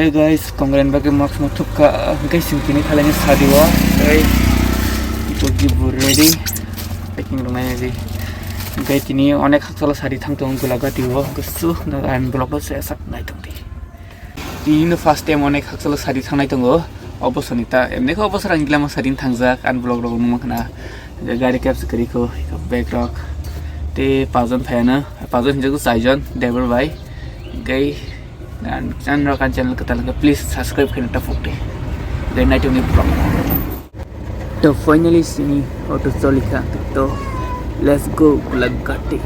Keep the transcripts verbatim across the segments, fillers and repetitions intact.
Hey guys, kongren bagwi mask no thupkha, hwnkhe chwng tini khlaini sadi o, tei ito gibu ready, packing rwnai di. Hwnkhe tini onek hakchalo sadi thang tongo Gulagati o, hwnkhe su no ani vlog o se sak nai tong di. Tini no first time onek hakchalo sadi thangnai tongo, o bosor ni ta, emni khe o bosor ang gilama sadi thangjak, ani vlog rok numa khna, gari cab se kwrwi kho, bag rok, tei pajon phaiano, pajon hinjak chaijon, driver bai, hwnkhe. Dan channel kan channel kwtal khe please subscribe khe ta phukdi. Then nai tongni vlog. To finally sini auto cholikha. To let's go Gulagati.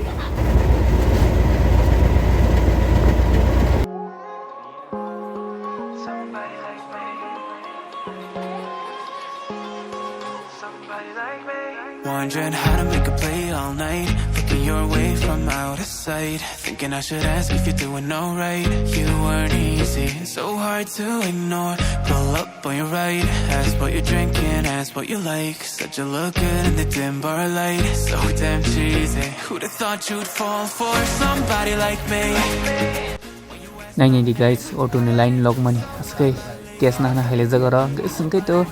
Wondering how to make a play all night. Looking your way from out of sight. Thinking I should ask if you're doing alright. You weren't easy, so hard to ignore. Pull up on your right, ask what you're drinking, ask what you like. Said you look good in the dim bar light, so damn cheesy. Who'd have thought you'd fall for somebody like me? Nainai di guys, auto ni line logmani. Aswk khe cash nahana haile jaga ro. Hwnkhe to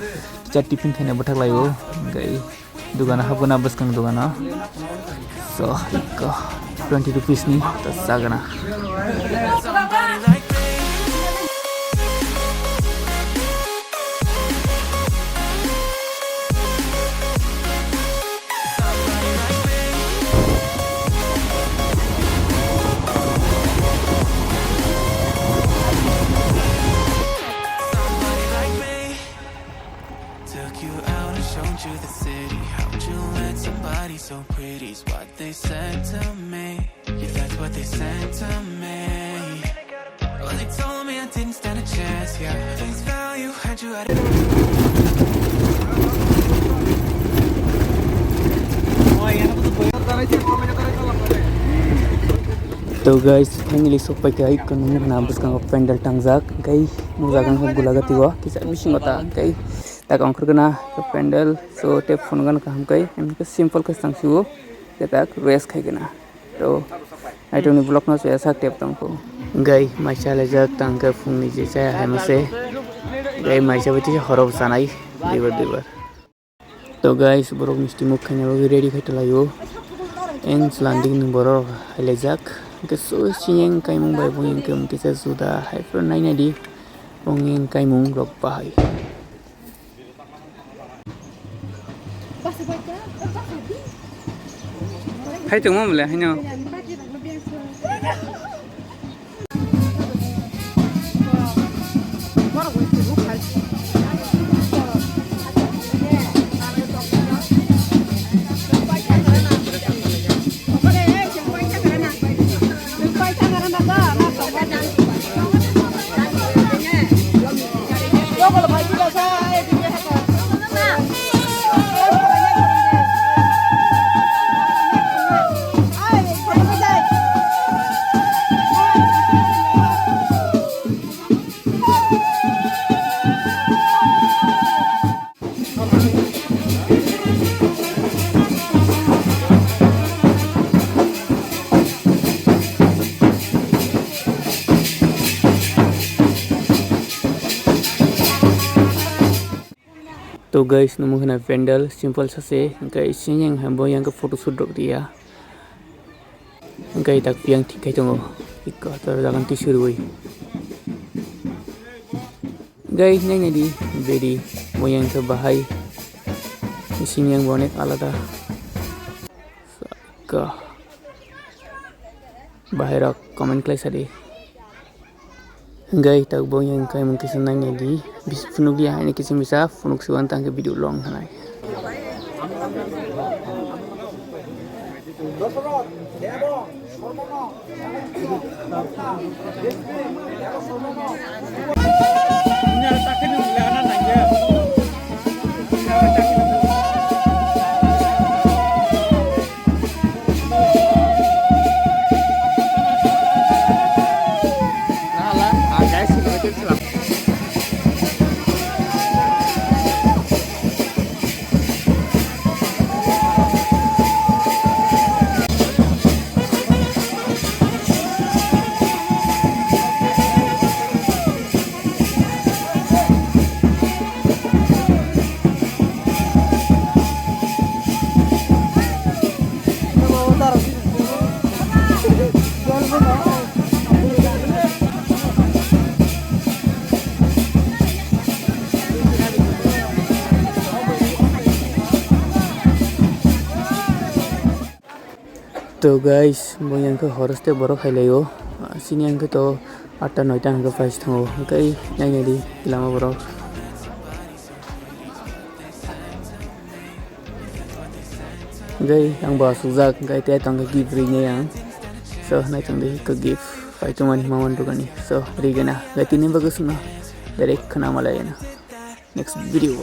kisa tiffin khaina bwthak laio. Hwnkhe dogano habgana bwskang dogano. So, iko twenty rupees ni to chagana. Took you out and showed you the city. How'd you let somebody so pretty's what they said to me? Yeah, that's what they said to me. Well, they told me I didn't stand a chance, yeah. Face value, had you at To guys, finally sokpai kha, iko nungmung khna bwskango pandal tangjak, hwnkhe nukjagwi kha Gulagati o, kisa bisingo ta, hwnkhe tak ongkhorkhe na pandal, so tei phunukgano kaham khe, simple khe chwng sio, khe tak rest khai khe na. To, naitokni vlog no chaya sak tep tongkho. Hwnkhe mai chalaijak tangkhe phungni je chaya hai mase. Hwnkhe mai chabai tisa horo bo chanai duibar duibar. To guys, borok misti muk khaina bagwi ready khai tonglaio. Eng chwla dik ni borok hailaijak. Hwnkhe so siyeng kaimung bai buyeng kaimung kisa juda hai phuru nainai di. Ong eng kaimung rok bahai. Hai tongma mole haino. To guys, nungmung khna pandal simple sase, hwnkhe siyeng hai bo yang khe photo shoot rok riya. Hwnkhe tak piyang thik khai tongo, iko to jagan twi surwi. Hwnkhe nainai di bedi bo yang khe bahai, siyeng bo onek alada. Ka. Bahai rok comment khlai sadi. Hwnkhe tabuk bo yang kaimung kisa nainai di. Bis phunuk di haini kisa misa phunuk siwan tangkhe video long thanai. To guys, bo yang khe horoste borok hai laio. Sini yang khe to atta noita hwnkhe phai thango. Hwnkhe nainai di lama borok. Hwnkhe ang bo asukjak, hwnkhe tei tongkhe gift rinai ang. So, naitong di khe gift phai tongmani maman dukani. So, rigena. Hwnkhe tini bagwi songno direct khna malai na. Next video.